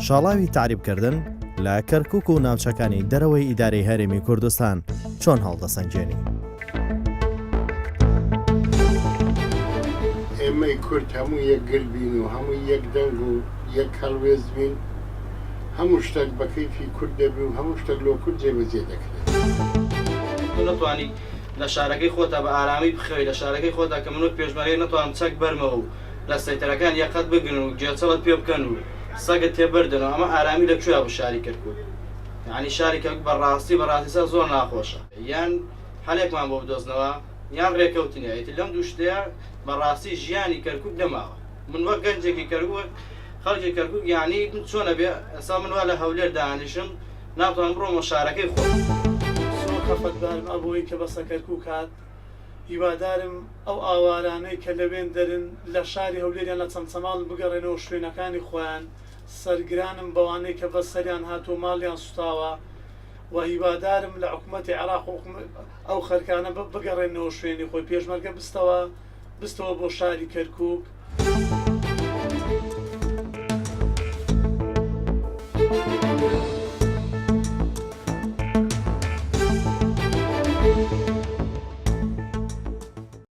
شاڵاوی تەعریبکردن لە کەرکوک و ناوچەکانی دەرەوەی ئیدارەی هەرێمی کوردستان چۆن هەڵدەسەنگێنی؟ ئێمەی کورد هەموو یەکگر بین و هەموو یەک دەنگ و یەک هەڵوێست بین، هەموو شتەک بە کەیفی کورد دەبی و هەموو شتەک لۆ کورد جێبەجێ دەکرێت. تۆ نەتوانی لە شارەکەی خۆتا بە ئارامی بخەوی، لە شارەکەی خۆتا کە من وەک پێشمەرگەیەک نەتوانم چەک بەرمەوە و لە سەیتەرەکان یەقەت بگرن و گێچەڵت پێ بکەن و سەگت تێ بەردەنەوە، ئەمە ئارامی لە کوێیا بۆ شاری کەرکوک؟ یەعنی شاری کەرکوک بە ڕاستی بە ڕاستی سا زۆر ناخۆشە. یان حەلێکمان بۆ بدۆزنەوە یان ڕێکەوتنە، ئیتر لەم دوو شتەیا بە ڕاستی ژیانی کەرکوک نەماوە. من وەک گەنجێکی کەرکوک وەک خەڵکی کەرکوک یانی من چۆن ئەبێ ئێستا من وا لە هەولێر دانیشم ناتوانم بڕۆمەوە شارەکەی خۆم. زۆر خەفەتبارم ئەبۆی کە بەسە کەرکوک هات هیوادارم ئەو ئاوارانەی کە لەوێن دەرن لە شاری هەولێر یان لە چەمچەماڵن بگەڕێنەوە شوێنەکانی خۆیان سەرگرانم بەوانەی کە بەسەریان هاتووە ماڵیان سوتاوە و هیوادارم لە حکومەتی عێراق و ئەو خەرکانە بگەڕێنەوە شوێنی خۆی پێشمەرگە بستەوە بستەوە بۆ شاری کەرکوک.